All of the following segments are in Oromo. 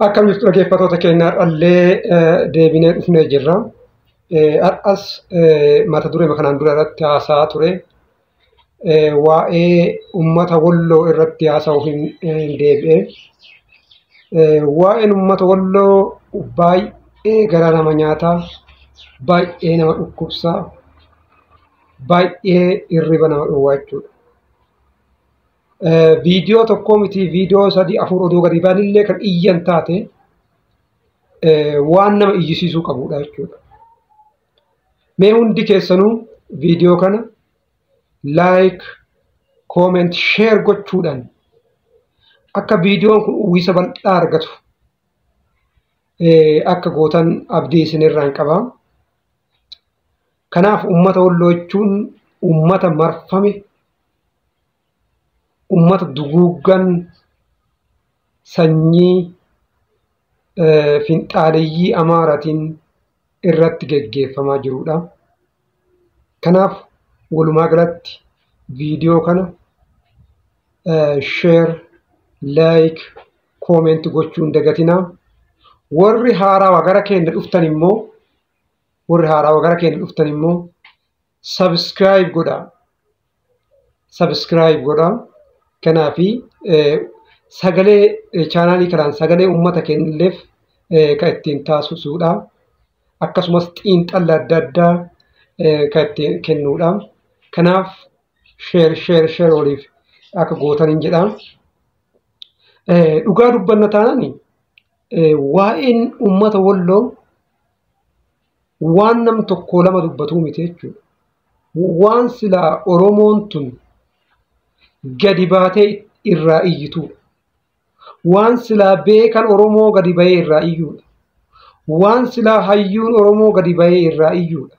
Akkam jirtu dhaggeeffattoota keenya har'allee deebinee dhufnee jirra. Har'as mata duree kanaan dura irratti haasa'aa ture. Waa'ee uummata Walloo irratti haasa'uuf hin deebi'e. Waa'een uummata Walloo baay'ee garaa nama nyaata, baay'ee nama dhukkubsa, baay'ee hirriba nama dhowwaa jechuudha. Viidiyoo tokko miti viidiyoo 3 4 oduu gadi baanillee kan iyyan taate waan nama iyyisiisuu qabudha jechuudha. Mee hundi keessanuu viidiyoo kana like, comment, share gochuudhaan akka viidiyoon kun uwwisa bal'aa argatu akka gootan abdii isinirraan qaba. Kanaaf uummata Walloo jechuun uummata marfame, uummata duguuggan sanyii finxaaleyyii Amaaraatiin irratti geggeeffamaa jirudha. Kanaaf walumaa galatti viidiyoo kana share, like, comment gochuu hin dagatinaa. Warri haarawaa gara keenya dhuftan immoo subscribe godhaa. Subscribe godhaa. Kanaafi sagalee chaanaalii kanaan sagalee uummata keenyalleef kan ittiin taasisuudha. Akkasumas xiinxalla adda addaa kan ittiin kennuudha. Kanaaf share share share waliif akka gootan hin jedha. Dhugaa dubbanna taanaan waa'een uummata Walloo waan nam tokko lama dubbatuu miti jechuudha. Waan silaa Oromoon tun gadi baatee irraa iyyituudha. Waan silaa beekan Oromoo gadi bahee irraa iyyuudha. Waan silaa hayyuun Oromoo gadi bahee irraa iyyuudha.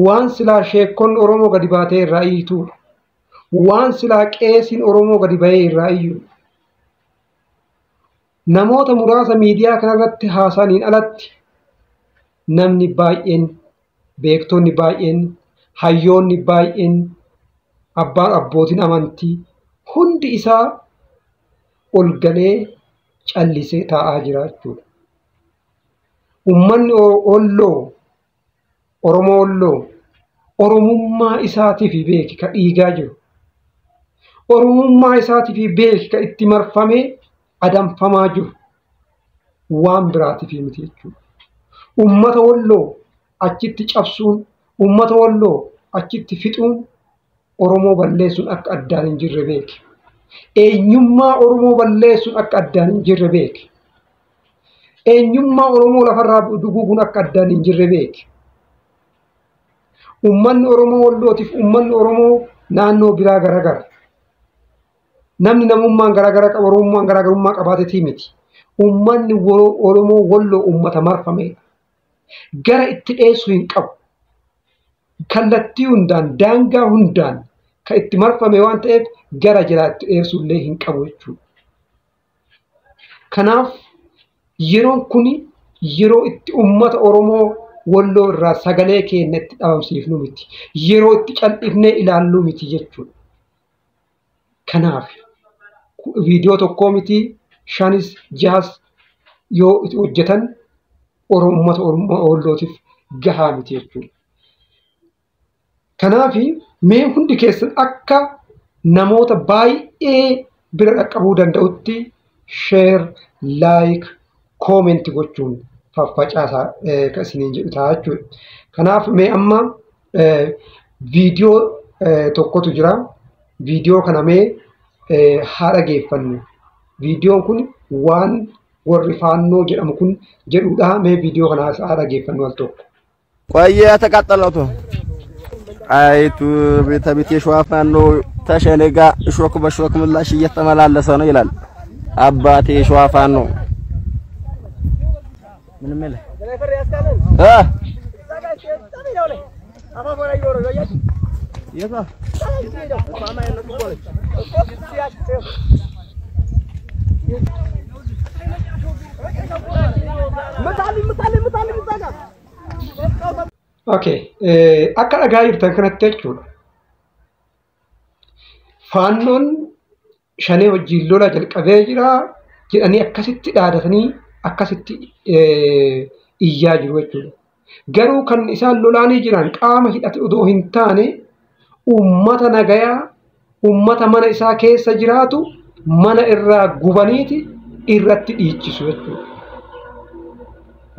Waan silaa sheekonni Oromoo gadi baatee irraa iyyituudha. Waan silaa qeesiin Oromoo gadi bahee irraa iyyuudha. Namoota muraasa miidiyaa kanarratti haasa'aniin alatti namni baay'een, beektonni baay'een, hayyoonni baay'een, abbaan abbootiin amantii hundi isaa ol galee callisee taa'aa jira jechuudha. Uummanni Walloo, Oromoo Walloo, Oromummaa isaatiif beeki ka dhiigaa jiru. Oromummaa isaatiif beeki ka itti marfamee adamfamaa jiru. Waan biraatiif miti jechuudha. Uummata Walloo achitti cabsuun, uummata Walloo achitti fixuun Oromoo balleessuun akka addaan hin jirre beeki. Eenyummaa Oromoo balleessuun akka addaan hin jirre beeki. Eenyummaa Oromoo lafarraa duguuguun akka addaan hin jirre beeki. Uummanni Oromoo Wallootiif uummanni Oromoo naannoo biraa garagara. Namni namummaan garagara qaba, Oromummaan garaagarummaa qabaateetii miti. Uummanni Oromoo Walloo uummata marfamedha. Gara itti dheessu hin qabu. Kallattii hundaan, daangaa hundaan kan itti marfame waan ta'eef gara jalaa itti dheessu illee hin qabu jechuudha. Kanaaf yeroon kun yeroo itti uummata Oromoo Walloo irraa sagalee keenya itti dhabamsiifnu miti. Yeroo itti cal'ifnee ilaallu miti jechuudha. Kanaaf viidiyoo tokkoo miti 5 6 yoo hojjetan uummata Wallootiif gahaa miti jechuudha. Kanaaf mee hundi keessan akka namoota baay'ee bira dhaqqabuu danda'utti share, like, comment gochuun faffacaasaa kan isiniin jedhu ta'a jechuudha. Kanaaf mee amma viidiyoo tokkotu jira. Viidiyoo kana mee haa dhageeffannu. Viidiyoon kun waan warri faannoo jedhamu kun jedhudha. Mee viidiyoo kana haa dhageeffannu al tokko. ቆየ ተቃጠለቱ አይቱ ቤተቤት የሸዋ ፋኖ ተሸኔ ጋር እሾክ በሾክ ምላሽ እየተመላለሰ ነው ይላል አባቴ። የሸዋ ፋኖ ምንም የለ እ Okay, akka dhagaa jirtan kanatti jechuudha. Faannoon shanee wajjin lola jalqabee jira. jedhanii akkasitti dhaadatanii akkasitti iyyaa jiru jechuudha. Garuu kan isaan lolaanii jiran qaama hidhate odoo hin taane uummata nagayaa, uummata mana isaa keessa jiraatu mana irraa gubaniiti irratti dhiichisu jechuudha.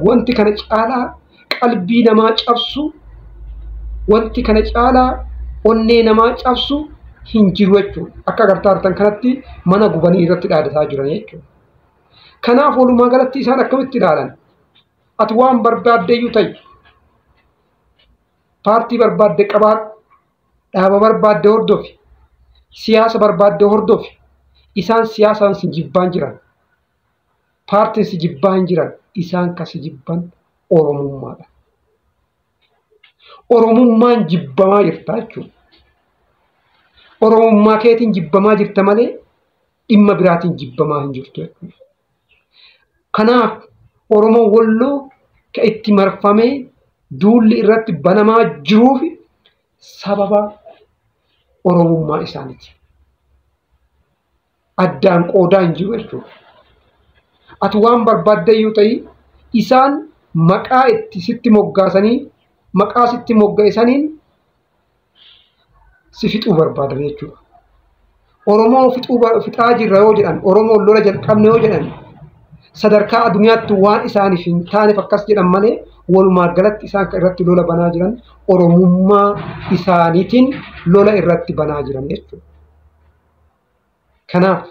Wanti kana caalaa qalbii namaa cabsu, wanti kana caalaa onnee namaa cabsu hin jiru jechuudha. Akka agartaa jirtan kanatti mana gubanii irratti dhaadataa jiran jechuudha. Kanaaf walumaa galatti isaan akkamitti ilaalan? Ati waan barbaaddeeyyuu ta'i. Paartii barbaadde qabaadhu. Dhaaba barbaadde hordofi. Siyaasa barbaadde hordofi. Isaan siyaasaan si jibbaan jiran. Paartiin si jibbaa hin jiran. Isaan kan si jibban Oromummaadha. Oromummaan jibbamaa jirta jechuudha. Oromummaa keetiin jibbamaa jirta malee dhimma biraatiin jibbamaa hin jirtu jechuudha. Kanaaf Oromoon Walloo kan itti marfamee duulli irratti banamaa jiruuf sababa Oromummaa isaaniiti. Addaan qoodaa hin jiru jechuudha. Ati waan barbaaddeyyuu ta'i isaan maqaa itti sitti moggaasanii maqaa sitti moggaasaniin si fixuu barbaadan jechuudha. Oromoo fixaa jirra yoo jedhan, Oromoon lola jalqabne yoo jedhan, sadarkaa addunyaatti waan isaaniif hin taaneef akkas jedhan malee walumaa galatti isaan kan irratti lola banaa jiran Oromummaa isaaniitiin lola irratti banaa jiran jechuudha. Kanaaf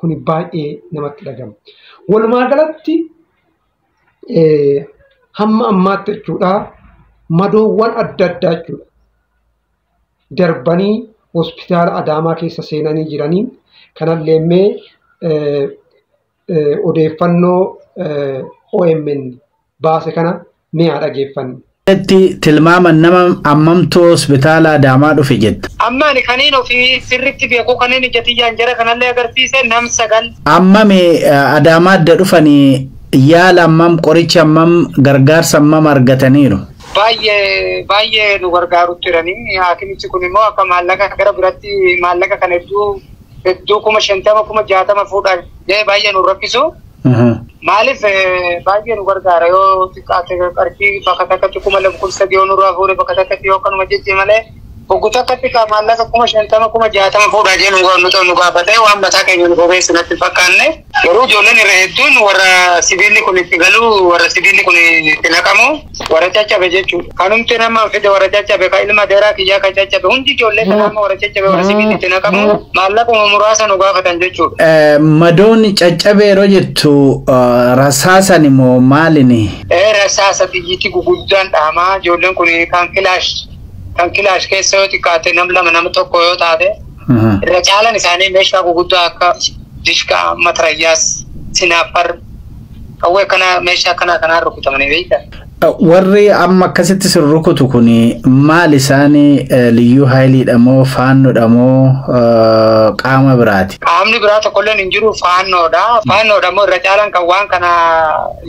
kuni baay'ee namatti dhagama. Walumaa galatti hamma ammaatti jechuudha madoowwan adda addaa jechuudha darbanii hospitaala Adaamaa keessa seenanii jiranii kanallee mee odeeffannoo OMN baase kana mee haa dhageeffannu. Tilmaama nama ammamtuu hospitaala Adaamaa dhufe jetta. Amma ani kaniin ofii sirriitti beeku kaniin ija tiyyaan jara kanallee agarsiise nam 9. Ammami Adaamaa adda dhufanii yaala ammam qoricha ammam gargaarsa ammam argataniiru? Baay'ee baay'ee nu gargaarutti jiranii. Haakimichi kun immoo akka maallaqa gara biratti maallaqa kana hedduu hedduu 50,000 60,000 fuudhaa jedhee baay'ee nu rakkisu. Maaliif baay'ee nu gargaara yoo xiqqaate qarshii bakka takkatti 2,000 3,000 yoo nurraa fuudhe bakka takkatti yoo akkanuma jechee malee hoggu takkatti maallaqa 50,000 60,000 fuudhaa jedhee nu gaafatee waan mataa keenya nu bobeessu natti fakkaanne. Garuu ijoolleen irra hedduun warra sibiilli kun itti galu, warra sibiilli kun itti naqamu, warra caccabe jechuudha. Kanumti nama fide warra caccabe kan ilma dheeraa kiyyaa kan caccabe hundi ijoollee kana amma warra caccabe warra sibiilli itti naqamu maallaquma muraasa nu gaafatan jechuudha. Madoon caccabe yeroo jettu rasaasan immoo maalini? Rasaasa xiyyiitti guguddaan dhaamaa ijoolleen kun kan kilaash keessa yoo xiqqaate nam lama nama tokko yoo taate irra caalan isaanii meeshaa guguddaa akka dishkaa, matarayyaas, sinaafar qawwee kana meeshaa kana kanaan rukutamanii beektaa. Warri amma akkasitti sin rukutu kun maal isaanii liyyuu haayiliidha moo faannoodha moo qaama biraati? Qaamni biraa tokkolleen hin jiru faannoodha. Faannoodha moo irra caalan kan waan kana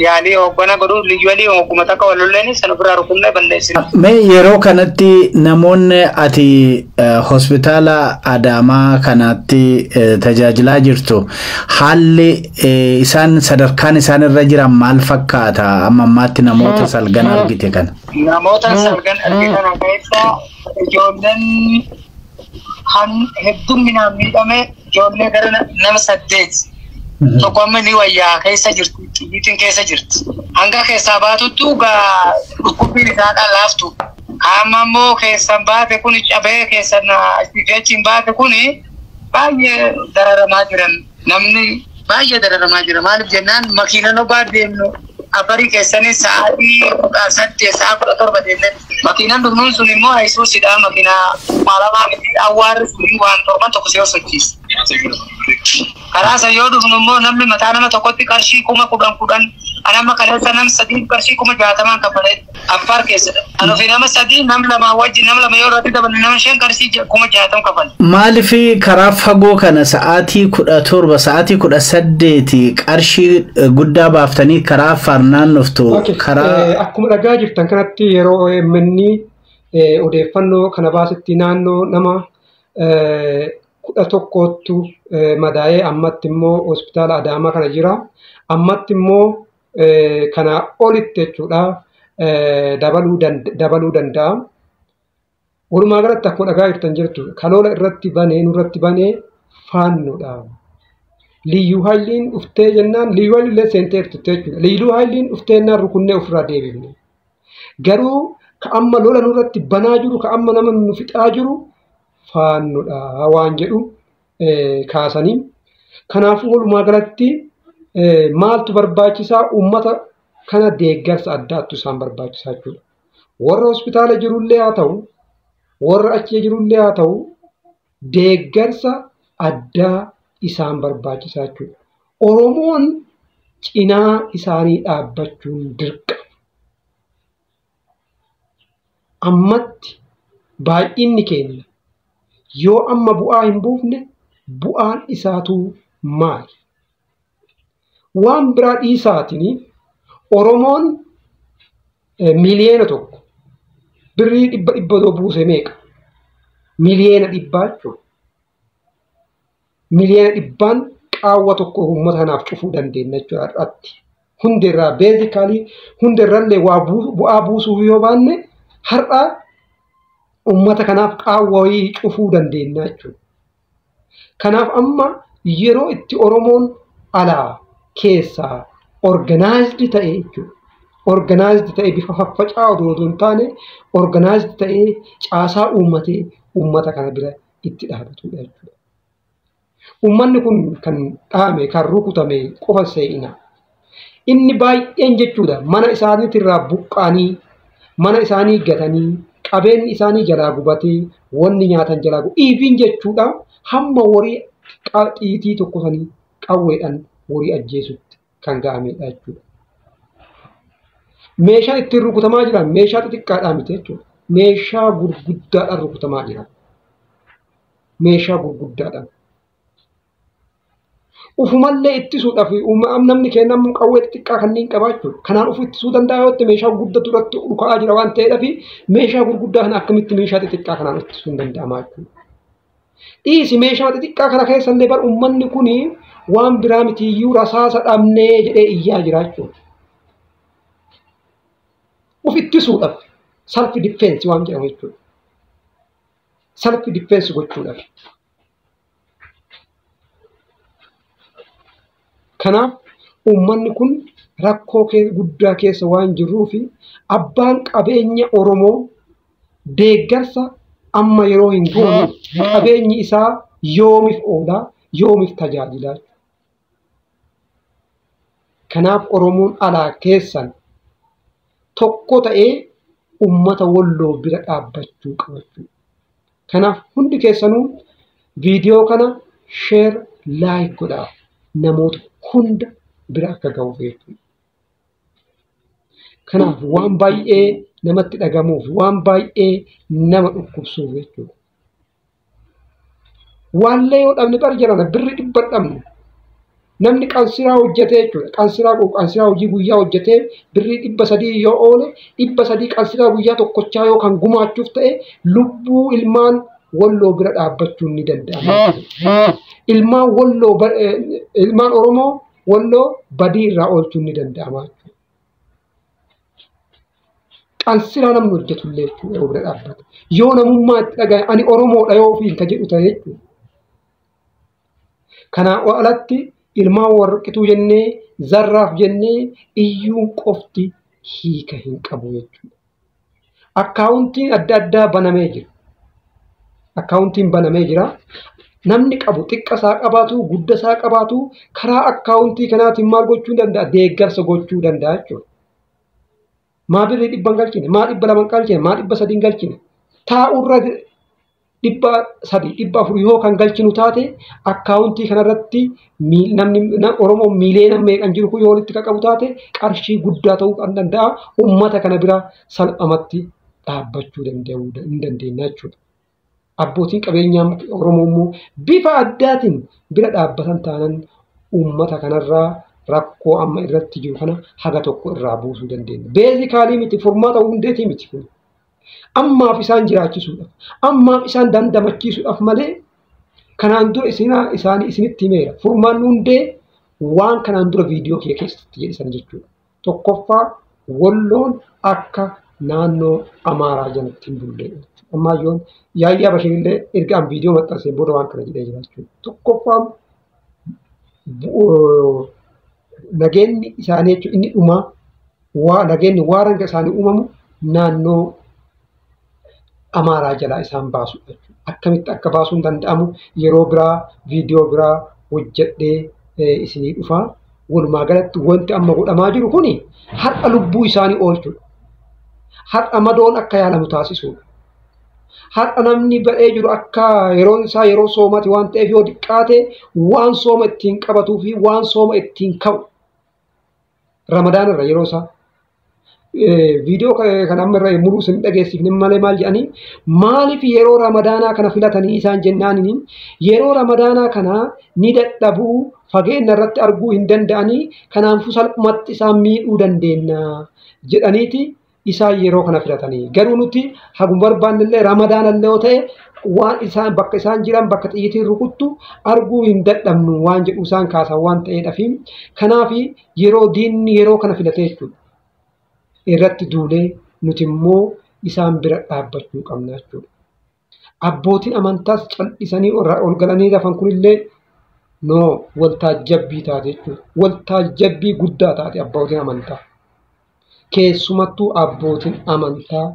yaalii hoggana godhu liyyuu haayilii hogguma takka walolleen sana biraa rukunnee balleessina. Mee yeroo kanatti namoonni ati hospitaala Adaamaa kanatti tajaajilaa jirtu haalli isaan sadarkaan isaan irra jiran maal fakkaata amma ammaatti namoota salgan argite kana? Namoota salgan argite kana keessa ijoolleen hedduminaan miidhame ijoollee gara nama 8 tokko amma ni wayyaa keessa jirti, xiyyiitiin keessa jirti. Hanga keessaa baatuttu dhukkubbiin isaadhaan laaftu. Amma immoo keessan baate kun cabee keessan achiin baate kun baay'ee dararamaa jiran. Namni baay'ee dararamaa jira. Maaliif jennaan makiinaan obaa deemnu afarii keessanii sa'aatii 18 sa'a 17 deemne. Makiinaan dhufnuun sun immoo haysuusidha. Makiinaa maalamaa miti awwaarri sun waan torban tokko si sochiisa. Karaa san yoo dhufnu immoo namni mataa nama tokkotti qarshii 10,000 Ani amma kaleessa nam 3 qarshii 60,000 kaffalee Affaar keessadha. Ani ofii nama 3 nam 2 wajjin nam 2 yoo irratti daballe nama 5 qarshii 60,000 kaffale. Maaliif karaa fagoo kana sa'aatii 17 sa'aatii 18 qarshii guddaa baaftanii karaa Affaar naannoftu karaa Akkuma dhagaa jirtan kanatti yeroo OMN odeeffannoo kana baasetti naannoo nama 11tu madaa'ee ammatti immoo hospitaala Adaamaa kana jira. Ammatti immoo kana olitti jechuudha dabaluu danda'a. Walumaa galatti akkuma dhagaa jirtan jirtu kaloola irratti banee nurratti banee faannoodha. Liyyuu hayliin dhuftee jennaan liyyuu hayliin illee seenteertu jechuudha. Liyyuu hayliin dhuftee jennaan rukunnee ofirraa deebifne. Garuu ka amma lola nurratti banaa jiru ka amma nama nu fixaa jiru faannoodha waan jedhu kaasanii. Kanaafuu walumaa galatti maaltu barbaachisaa uummata kana deeggarsa addaattu isaan barbaachisaa jechuudha. Warra hospitaala jirullee haa ta'u warra achi jirullee haa ta'u deeggarsa addaa isaan barbaachisaa jechuudha. Oromoon cinaa isaanii dhaabbachuun dirqama. Ammatti baay'inni keenya yoo amma bu'aa hin buufne bu'aan isaatu maali? Waan biraa dhiisaatiin Oromoon miliyoona 1 birrii 100 buuse meeqa? Miliyoona 100 jechuudha. Miliyoona 100 qaawwa tokko uummata kanaaf cufuu dandeenya jechuudha har'atti. Hundirraa beezikaalii hundirrallee waa bu'aa buusuuf yoo baanne har'a uummata kanaaf qaawwa wayii cufuu dandeenya jechuudha. Kanaaf amma yeroo itti Oromoon alaa keessaa organaayizd ta'e jechuudha. Organaayizd ta'e bifa faffaca'aa odoo hin taane organaayizd ta'ee caasaa uummatee uummata kana bira itti dhaabatudha jechuudha. Uummanni kun kan dhaame kan rukutame qofa se'ina. Inni baay'een jechuudha mana isaaniitirraa buqqaanii mana isaanii gatanii qabeenyi isaanii jalaa gubatee wanni nyaatan jalaa gubatee iiviin jechuudha hamma horii xiitii tokko sanii qawweedhaan horii ajjeesutti kan ga'amedha jechuudha. Meeshaan ittiin rukutamaa jiran meeshaa xixiqqaadhaa miti jechuudha. Meeshaa gurguddaadhaan rukutamaa jiran. Meeshaa gurguddaadhaan. Ufumallee ittisuudhaaf namni keenya qawwee xixiqqaa kanneen qabaa jechuudha. Kanaan of ittisuu danda'a yoo ta'e meeshaa gurguddatu irratti dhuka'aa jira waan ta'eedhaaf meeshaa gurguddaa kana akkamitti meeshaa xixiqqaa kanaan ittisuu hin danda'amaa jechuudha. Dhiisi meeshaa xixiqqaa kana keessallee bar uummanni kun waan biraa mitiiyyuu rasaasa dhabnee jedhee iyyaa jira jechuudha. Of ittisuudhaaf self defense waan jedhamu jechuudha. Self defense gochuudhaaf. Kanaaf uummanni kun rakkoo guddaa keessa waan jirruuf abbaan qabeenya Oromoo deeggarsa amma yeroo hin goone qabeenyi isaa yoomiif oolaa yoomiif tajaajilaa. Kanaaf Oromoon alaa keessan tokko ta'ee uummata Walloo bira dhaabbachuu qaba jechuudha. Kanaaf hundi keessanuu viidiyoo kana sheer laayik godhaa namoota hunda bira akka ga'uuf jechuudha. Kanaaf waan baay'ee namatti dhagamuuf waan baay'ee nama dhukkubsuuf jechuudha. Waallee yoo dhabne bara jirana birri 100 dhabne namni qansiraa hojjetee jechuudha. Qansiraa hojii guyyaa hojjetee birrii 300 yoo oole 300 qansiraa guyyaa tokkochaa yoo kan gumaachuuf ta'e lubbuu ilmaan Walloo bira dhaabbachuun ni danda'ama. Ilmaan Walloo ilmaan Oromoo Walloo badii irraa oolchuun ni danda'ama. Qansiraa namni hojjetullee jechuudha yoo bira dhaabbate. Yoo namummaa itti dhagaye ani Oromoodha yoo ofiin ka jedhu ta'e jechuudha. Kanaa alatti ilmaan warqituu jennee zarraaf jennee iyyuun qofti hiika hin qabu jechuudha. Akkaawuntiin adda addaa banamee jira. Akkaawuntiin banamee jira. Namni qabu xiqqa isaa qabaatu gudda isaa qabaatu karaa akkaawuntii kanaatiin maal gochuu danda'a? Deeggarsa gochuu danda'a jechuudha. Maa birrii 100 galchine, maa 200 galchine, maa 300 galchine. Taa'urra 300 400 yoo kan galchinu taate akkaawuntii kanarratti namni Oromoo miiliyoona meeqan jiru kun yoo walitti qaqqabu taate qarshii guddaa ta'uu kan danda'a. Uummata kana bira salphamatti dhaabbachuu hin dandeenya jechuudha. Abbootiin qabeenyaa Oromoo immoo bifa addaatiin bira dhaabbatan taanan uummata kanarraa rakkoo amma irratti jiru kana haga tokko irraa buusuu dandeenya. Beezikaalii miti furmaata hundeetii miti kun. Ammaaf isaan jiraachisuudhaaf, ammaaf isaan dandamachiisuudhaaf malee Kanaan dura isaanii isinitti himeera. Furmaanni hundee waan kanaan dura viidiyoo kiyya keessatti jedhisan jechuudha. Tokkoffaa Walloon akka naannoo Amaaraa jalatti hin bulle. Ammaayyoon Yaayyaa Bashirillee erga an viidiyoo maxxanseen booda waan kana jedhee jira jechuudha. Tokkoffaan nageenyi isaanii jechuun inni dhumaa waa nageenyi waaraan isaanii uumamu naannoo Amaaraa jalaa isaan baasudha jechuudha. Akkamitti akka baasuun danda'amu yeroo biraa viidiyoo biraa hojjedhee isinii dhufaa. Walumaa galatti wanti amma godhamaa jiru kuni har'a lubbuu isaanii oolchuudha. Har'a madoon akka yaalamu taasisuudha. Har'a namni badhee jiru akka yeroon isaa yeroo soomati waan ta'eef yoo xiqqaate waan sooma ittiin qabatuu fi waan sooma ittiin ka'u Ramadaan irra yeroo isaa viidiyoo kan amma irra muruu isin dhageessifne malee maal jedhanii maaliif yeroo Ramadaanaa kana filatanii isaan jennaaniin yeroo Ramadaanaa kana ni dadhabuu fageenya irratti arguu hin danda'anii kanaafuu salphumatti isaan miidhuu dandeenya jedhaniiti isaan yeroo kana filatanii garuu nuti haguma barbaannellee Ramadaanallee yoo ta'e waan isaan bakka isaan jiran bakka xiyyitiin rukuttu arguu hin dadhabnu waan jedhu isaan kaasan waan ta'eedhaaf kanaaf yeroo diinni yeroo kana filatee jechuudha. Irratti duulee nuti immoo isaan bira dhaabbachuu qabna jechuudha. Abbootiin amantaas cal'isanii ol galanii rafan kunillee noo waltaajjabbii taate jechuudha. Waltaajjabbii guddaa taate abbootiin amantaa. Keessumattuu abbootiin amantaa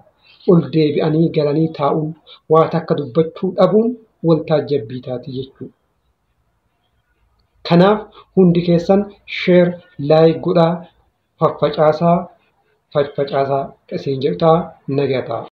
ol deebi'anii galanii taa'uun waan takka dubbachuu dhabuun waltaajjabbii taate jechuudha. Kanaaf hundi keessan sheer laayik godhaa faffacaasaa faffacaasaa isin jedhu ta'a nagataa.